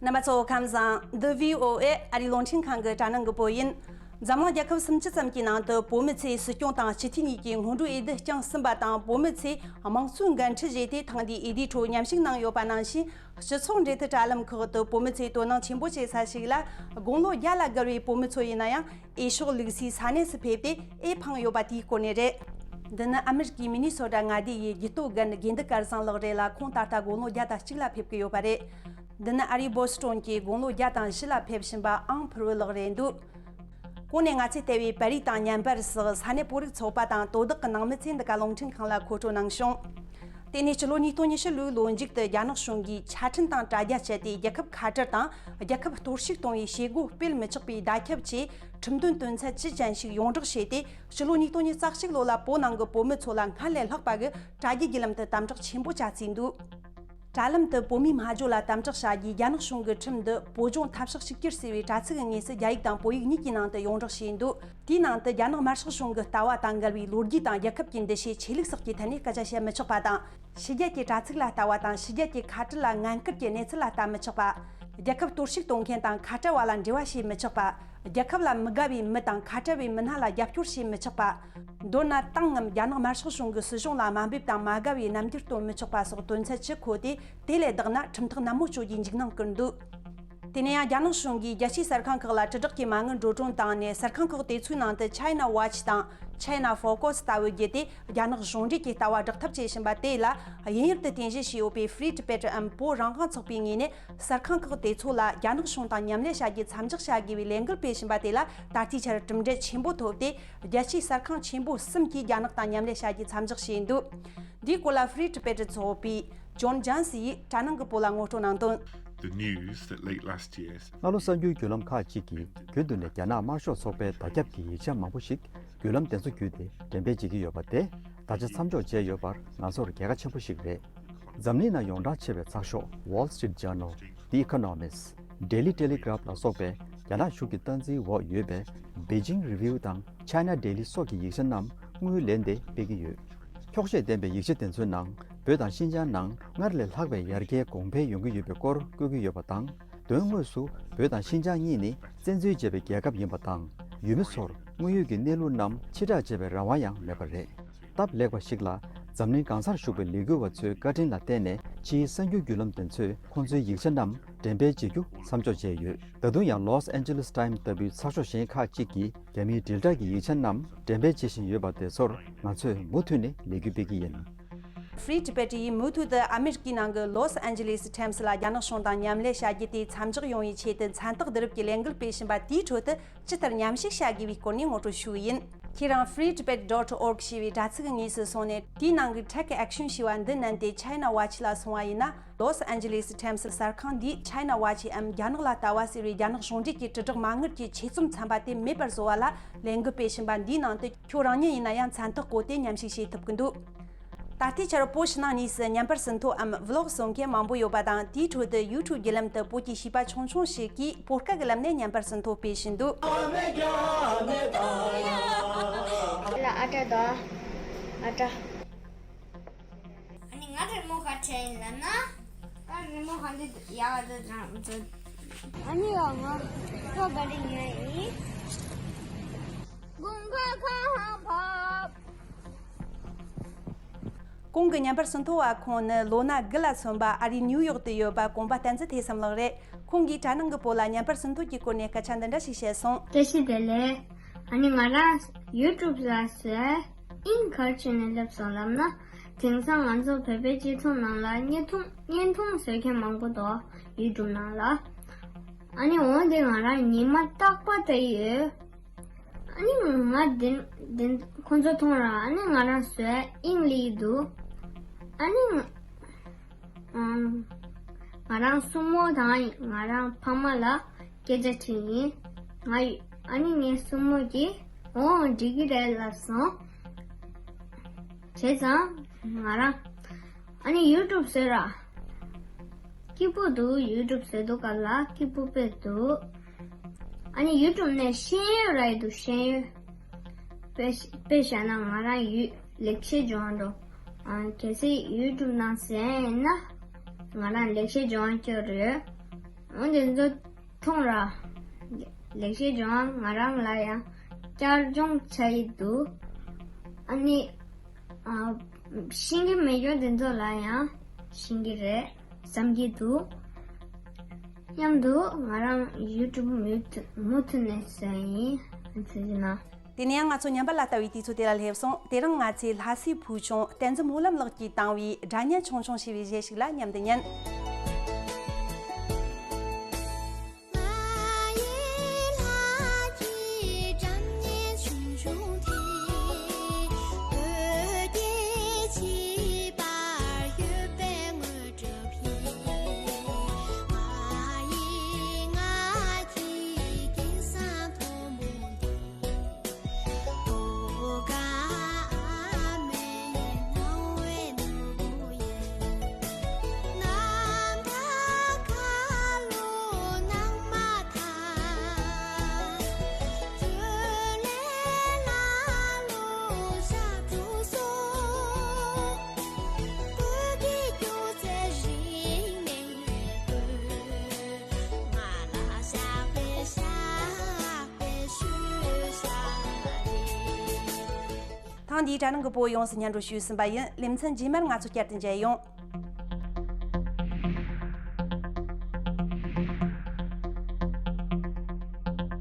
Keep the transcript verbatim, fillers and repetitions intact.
རྣམ་པ་ཚོ་ཁམས་བཟང་། འདི་བྷི་ཨོ་ཨེ་ཨ་རིའི་རླུང་འཕྲིན་ཁང་གི་གྲྭ་ནང་གི་བོད་ཡིན། འཛམ་གླིང་རྒྱལ་ཁབ་སུམ་ཅུ་ཙམ་གྱི་ནང་དུ་བོད་མི་ཚོས་སྲིད་སྐྱོང་དང་སྤྱི་འཐུས་གཉིས་ཀྱི་སྔོན་འགྲོའི་འོས་བསྡུ་བསྐྱངས་ཟིན་པ་དང་། བོད་མི་ཚོས་དམངས་གཙོའི་འགན་འཁྲི་བཞེས་ཏེ་ཐེངས་འདིའི་འོས་བསྡུའི་ཁྲོད་མཉམ་ཞུགས་གནང་ཡོད་པ་ནང་བཞིན། སྤྱི་ཚོགས་འབྲེལ་མཐུད་དྲ་ལམ་ཁག་ཏུ་བོད་མི་ཚོས་དོ་སྣང་ཆེན་པོ་བྱེད་ས་ཞིག་ལ། དགུང་ལོ་བརྒྱ་ལ་བརྒལ་བའི་བོད་མི་ཚོ་ཡིན་ན་ཡང་། འོས་ཤོག་བླུགས་སའི་ས་གནས་སུ་ཕེབས་ཏེ་འོས་འཕངས་ཡོད་པ་དེའི་སྐོར་ནས་རེད། འདི་ནི་ཨ་མེ་རི་ཀའི་མི་ནི་སོ་ཊ་མངའ་སྡེ་ཡི་རྒྱུ་སྟོབས་རྒན་དགེ་འདུན་སྐལ་བཟང་ལགས་རེད་ལ། ཁོང་ད་ལྟ་དགུང་ལོ་བརྒྱ་དང་གཅིག་ལ་ཕེབས་ཀྱི་ཡོད་པ་རེད། འདི་ནི་ཨ་རིའི་བོ་སི་ཊོན་གྱི་དགུང་ལོ་བརྒྱ་དང་བཞི་ལ་ཕེབས་བཞིན་པ་ཨང་ཕུར་བུ་ལགས་རེད་འདུག། གོང་ནས་ང་ཚོས་བལྟས་པའི་པར་རིས་དང་བརྙན་པར་སོགས་ས་གནས་བོད་རིགས་ཚོགས་པ་དང་དོ་བདག་གི་ནང་མི་ཚོས་འདི་ག་རླུང་འཕྲིན་ཁང་ལ་མཁོ་སྤྲོད་གནང་བྱུང་། དེ་ནས་ཕྱི་ལོ་ཉིས་སྟོང་ཉི་ཤུ་ལོའི་ལོ་མཇུག་ཏུ་རྒྱ་ནག་གཞུང་གིས་ཆ་འཕྲིན་དང་དྲ་རྒྱ་སྤྱད་དེ་རྒྱལ་ཁབ་ཁ་བྲལ་དང་རྒྱལ་ཁབ་གཏོར་བཤིག་གཏོང་བའི་བྱེད་སྒོ་སྤེལ་མི་ཆོག་པའི་བརྡ་ཁྱབ་ཆེད་ཁྲིམས་དོན་དོན་ཚན་བཅུ་ཅན་ཞིག་ཡོངས་བསྒྲགས་བྱས་ཏེ། ཕྱི་ལོ་ཉིས་སྟོང་ཉི་ཤུ་རྩ་གཅིག་ལོ་ལ་བོད་ནང་གི་བོད་མི་ཚོ་ལ་སྔར་ལས་ལྷག་པ་གི་དྲ་རྒྱའི་བརྒྱུད་ལམ་དུ་དམ་དྲག་ཆེན་པོ་བྱ་རྩིས་འདུག། དྲ་ལམ་དུ་བོད་མིའི་སྨྲ་བརྗོད་ལ་དམ་དྲག་བྱ་རྒྱུའི་རྒྱ་ནག་གཞུང་གི་ཁྲིམས་འདི་བོད་ལྗོངས་འཐབ་ཕྱོགས་གཅིག་གྱུར་ཟེར་བའི་དྲ་ཚིགས་ཀྱི་ངོས་སུ་རྒྱ་ཡིག་དང་བོད་ཡིག་གཉིས་ཀྱི་ནང་དུ་ཡོངས་བསྒྲགས་བྱས་འདུག། དེའི་ནང་དུ་རྒྱ་ནག་དམར་ཤོག་གཞུང་གི་ལྟ་བ་དང་འགལ་བའི་ལོ་རྒྱུས་དང་རྒྱལ་ཁབ་ཀྱི་འདུ་ཤེས། ཆོས་ལུགས་སོགས་ཀྱི་ཐད་ནས་སྐད་ཆ་བཤད་མི་ཆོག་པ་དང་། ཕྱི་རྒྱལ་གྱི་དྲ་ཚིགས་ལ་ལྟ་བ་དང་ཕྱི་རྒྱལ་གྱི་ཁ་བྲལ་ལ་ངན་སྐུལ་གྱི་གནས་ཚུལ་ལ་ལྟ་མི་ཆོག་པ། རྒྱལ་ཁབ་གཏོར་བཤིག་གཏོང་མཁན་དང་ཁ་བྲལ་བ་ལ་འབྲེལ་བ་བྱེད་མི་ཆོག་པ། རྒྱལ་ཁབ་ལ་མི་དགའ་བའི་མི་དང་ཁ་བྲལ་བའི་མི་སྣ་ལ་རྒྱབ་སྐྱོར་བྱེད་མི་ཆོག་པ། མདོར་ན་ཏང་ངམ་རྒྱ་ནག་དམར་ཤོག་གཞུང་གི་སྲིད་གཞུང་ལ་དམའ་འབེབས་དང་མ་དགའ་བའི་རྣམ་འགྱུར་སྟོན་མི་ཆོག་པ་སོགས་དོན་ཚན་བཅུ་འཁོད་དེ། དེ་ལས་ལྡོག་ན་ཁྲིམས་ཐག་ནན་མོ་གཅོད་རྒྱུའི་འཇིགས་སྣང་བསྐུར་འདུག། དེ་ནས་ཡང་རྒྱ་ནག་གཞུང་གིས་རྒྱལ་སྤྱིའི་གསར་ཁང་ཁག་ལ་དྲིལ་བསྒྲགས་ཀྱི་མ་དངུལ་འགྲོ་གྲོན་བཏང་ནས། གསར་ཁང་ཁག་དེ་ཚོའི་ནང་དུ་China Watch དང་China Focus ལྟ་བུ་བརྒྱུད་དེ། རྒྱ་ནག་གཞུང་འབྲེལ་གྱི་ལྟ་བ་བསྒྲགས་ཐབས་བྱེད་བཞིན་པ་དེ་ལ། དབྱིན་ཡུལ་དུ་རྟེན་གཞི་བྱས་ཡོད་པའི་Free Tibet འམ་བོད་རང་དབང་ཚོགས་པའི་ངོས་ནས། གསར་ཁང་ཁག་དེ་ཚོ་ལ་རྒྱ་ནག་གཞུང་དང་མཉམ་ལས་བྱ་རྒྱུའི་མཚམས་འཇོག་བྱ་དགོས་པའི་ལས་འགུལ་སྤེལ་བཞིན་པ་དེ་ལ། ད་ལྟའི་ཆར་གྲུབ་འབྲས་ཆེན་པོ་ཐོབ་སྟེ། རྒྱལ་སྤྱིའི་གསར་ཁང་ཆེན་པོ་གསུམ་གྱིས་རྒྱ་ནག་དང་མཉམ་ལས་བྱ་རྒྱུའི་མཚམས་འཇོག་བྱས་འདུག། འདིའི་སྐོར་ལ་Free Tibet ཚོགས་པའི་John Jones ཡིས་གྲྭ་ནང་གི་བོད་ལ་ངོ་སྤྲོད་གནང་དོན། The news that late last year, སྔ་ལོ་གསར་འགྱུར་བརྒྱུད་ལམ་ཁག་ཅིག་གིས་རྒྱུན་དུ་ནས་རྒྱ་ནག་དམར་ཤོག་ཚོགས་པའི་བརྡ་ཁྱབ་ཀྱི་ཡིག་ཆ་མང་པོ་ཞིག་བརྒྱུད་ལམ་དེ་ཚོ་བརྒྱུད་དེ་འགྲེམས་སྤེལ་བྱེད་ཀྱི་ཡོད་པ་དེ་ད་ཆ་མཚམས་འཇོག་བྱས་ཡོད་པར་ང་ཚོར་རྒྱལ་ཁ་ཆེན་པོ་ཞིག་རེད། འཛམ་གླིང་ནང་ཡོངས་གྲགས་ཆེ་བའི་ཚགས་ཤོག་Wall Street Journal, The Economist, Daily Telegraph ལ་སོགས་པའི་རྒྱ་ནག་གཞུང་གི་སྟངས་འཛིན་འོག་ཡོད་པའི་Beijing Review དང་China Daily སོགས་ཀྱི་ཡིག་ཆ་རྣམས་དངུལ་ལེན་ཏེ་སྤེལ་གྱི་ཡོད། འཁྱོག་བཤད་ལྡན་པའི་ཡིག་ཆ་དེ་ཚོའི་ནང་བོད་དང་ཤིན་ཅང་ནང་སྔར་ལས་ལྷག་པའི་ཡར་རྒྱས་གོང་འཕེལ་ཡོང་གི་ཡོད་པའི་སྐོར་བཀོད་ཀྱི་ཡོད་པ་དང་། དོན་དངོས་སུ་བོད་དང་ཤིན་ཅང་གཉིས་ནི་བཙན་འཛུལ་བྱས་པའི་རྒྱལ་ཁབ་ཡིན་པ་དང་། ཡུལ་མི་ཚོར་དངོས་ཡོད་ཀྱི་གནས་ལུགས་རྣམས་ཕྱིར་བསྒྲགས་བྱེད་པའི་རང་དབང་ཡང་མེད་པ་རེད། སྟབས་ལེགས་པ་ཞིག་ལ་འཛམ་གླིང་གང་སར་བཞུགས་པའི་ལས་འགུལ་བ་ཚོའི་བཀའ་དྲིན་ལ་བརྟེན་ནས་ཕྱིའི་གསར་འགྱུར་བརྒྱུད་ལམ་དེ་ཚོས་ཁོང་ཚོའི་ཡིག་ཆ་རྣམས་འགྲེམས་སྤེལ་བྱེད་རྒྱུ་མཚམས་འཇོག་བྱས་ཡོད། ད་དུང་ཡང་Los Angeles Times ལྟ་བུའི་ཚགས་ཤོག་གཞན་ཁག་ཅིག་གིས་རྒྱ་མིའི་དྲིལ་བསྒྲགས་ཀྱི་ཡིག་ཆ་རྣམས་འགྲེམས་སྤེལ་བྱེད་བཞིན་ཡོད་པ་དེ་ཚོར་ང་ཚོས་མུ་མཐུད་ནས་ལས་འགུལ་སྤེལ་གྱི་ཡིན། Free Tibet ཡིས་མུ་མཐུད་དུ་ཨ་མེ་རི་ཀའི་ནང་གི་Los Angeles Times ལ་རྒྱ་ནག་གཞུང་དང་མཉམ་ལས་བྱ་རྒྱུ་དེ་མཚམས་འཇོག་ཡོང་བའི་ཆེད་དུ་མཚན་རྟགས་བསྡུ་རུབ་ཀྱི་ལས་འགུལ་སྤེལ་བཞིན་པ་དེའི་ཁྲོད་དུ་ཇི་ལྟར་མཉམ་ཞུགས་བྱ་དགོས་པའི་སྐོར་ནས་ངོ་སྤྲོད་ཞུ་གི་ཡིན། ཁྱེད་རང་Free Tibet dot org ཞེས་པའི་དྲ་ཚིགས་ངོས་སུ་སོང་ནས། དེའི་ནང་གི་Take Action ཞེས་པ་འདི་མནན་ཏེ་China Watch ལ་སོང་བ་ཡིན་ན། Los Angeles Times གསར་ཁང་འདིས་China Watch འམ་རྒྱ་ནག་ལ་ལྟ་བ་ཟེར་བའི་རྒྱ་ནག་གཞུང་འབྲེལ་གྱི་དྲིལ་བསྒྲགས་མ་དངུལ་གྱི་ཆེད་རྩོམ་ཚན་པ་དེ་མེད་པར་བཟོ་བ་ལ་ལས་འགུལ་སྤེལ་བཞིན་པ་འདིའི་ནང་དུ། ཁྱོད་རང་ཉིད་ཡིན་ན་ཡང་མཚན་རྟགས་བཀོད་དེ་མཉམ་ཞུགས་བྱེད་ཐུབ་ཀྱི་འདུག། ད་ལྟའི་ཆར་བོད་ཕྱི་ནང་གཉིས་སུ་བརྙན་པར་ཟིན་ཐོ་འམ་Vlog བཟོ་མཁན་མང་པོ་ཡོད་པ་དང་། དེའི་ཁྲོད་དུ་YouTube བརྒྱུད་ལམ་དུ་བོད་ཀྱི་བྱིས་པ་ཆུང་ཆུང་ཞིག་གིས་བོད་སྐད་ཀྱི་ལམ་ནས་བརྙན་པར་ཟིན་ཐོ་སྤེལ་བཞིན་འདུག། ལ་ཨ་ཏྲ་དང་། ཨ་ཏྲ། ཨ་ནི་ང་རི་མོ་ག་ཆ་ཡིན་ལབ་ན། ད་རི་མོ་ག་འདི་ཡག་ག་འདི་ཙམ་ཙམ། ཨ་ནི་ཡ་ང་ཁོ་ག་རི་ཉོས་ཡིན། དགུན་ཁ་ཁ་ཧང་བབས། གོང་གི་བརྙན་པར་ཟིན་ཐོ་བ་ཁོང་ནི་ལོ་ན་དགུ་ལ་སོན་པ་ཨ་རིའི་ནིའུ་ཡོག་ཏུ་ཡོད་པ་གོམ་པ་བསྟན་འཛིན་ཐེ་བསམ་ལགས་རེད། ཁོང་གིས་དྲ་ནང་གི་བོད་ལ་བརྙན་པར་ཟིན་ཐོ་གྱི་སྐོར་ནས་སྐད་ཆ་འདི་འདྲ་ཞིག་བཤད་སོང་། བཀྲ་ཤིས་བདེ་ལེགས། ཨ་ནི་ང་རང་YouTube ལ་ཟེར་ཨིན་གར་ཆེ་ནས་སླེབས་སོང་ལབ་ན། དེང་སང་ང་ཚོ་བོད་པའི་སྤྱི་ཚོགས་ནང་ལ་བརྙན་ཐུང་བརྙན་ཐུང་བཟོ་མཁན་མང་པོ་འདུག YouTube ནང་ལ། ཨ་ནི་འོ་དེ་ང་རང་ཉི་མ་རྟག་པར་ལྟ་ཡི་ཡོད། ཨ་ནི་ང་འདི་འདི་ཁོང་ཚོ་མཐོང་ར། ཨ་ནི་ང་རང་བཟོས་ཨིང་ལི་འདུག། ཨ་ནི་ང་ཨམ། ང་རང་སྲུ་མོ་དང་ང་རང་ཕ་མ་ལ་སྐད་ཆ་དྲིས་ཡིན། ང་ཨ་ནི་ངའི་སྲུ་མོ་གིས་འོ་འགྲིག་གི་རེད་ལབ་སོང་། བྱས་ཙང་ང་རང་ཨ་ནི་YouTube བཟོས་ར། སྐྱིད་པོ་འདུག། YouTube བཟོས་འདུག་ག་ལ་སྐྱིད་པོ་དཔེ་འདུག། ཨ་ནི་YouTube ནས་ཤེས་ཡོན་རག་གི་འདུག། ཤེས་ཡོན། དཔེ་དཔེ་བཞག་ན་ང་རང་ཡུ་ལེགས་བཤད་ལྗོན་དབང་འགྲོ། ཨ་གལ་སྲིད་YouTube ནང་ཟེར་ཡིན་ན་ང་རང་ལེགས་བཤད་ལྗོན་དབང་སྐྱོར་ཡོད། འོ་དེ་ཚོ་མཐོང་ར། ལེགས་བཤད་ལྗོན་དབང་ང་རང་ལ་ཡང་བསྐྱར་སྦྱོང་བྱ་ཡི་འདུག་ཨ་ནི། ཨ། ཤེས་ཀྱི་མེད་རྒྱུ་དེ་ཚོ་ལ་ཡང་ཤེས་ཀྱི་རེད་བསམ་གྱི་འདུག་མཉམ་དུ་ང་རང་ཡུ་ཊུབ་མུ་མཐུད་མུ་མཐུད་ནས་བཟོ་ཡིན། ཨ་ཙི་ཅི་ན། དེ་ནས་ཡང་ང་ཚོ་ཉམས་པ་ལ་ལྟ་བའི་དུས་ཚོད་དེ་ལ་སླེབས་སོང་། དེ་རིང་ང་ཚོས་ལྷ་སའི་ཕུལ་བྱུང་བསྟན་འཛིན་སྨོན་ལམ་ལགས་ཀྱིས་བཏང་བའི་སྒྲ་སྙན་ཆུང་ཆུང་ཞེས་པའི་གཞས་ཤིག་ལ་མཉམ་དུ་ཉན། ཐེངས་འདིའི་དྲ་ནང་གི་བོད་ཡོངས་སུ་སྙན་སྒྲོན་ཞུས་ཟིན་པ་ཡིན། ལེ་ཚན་རྗེས་མར་ང་ཚོ་བསྐྱར་དུ་མཇལ་ཡོང་།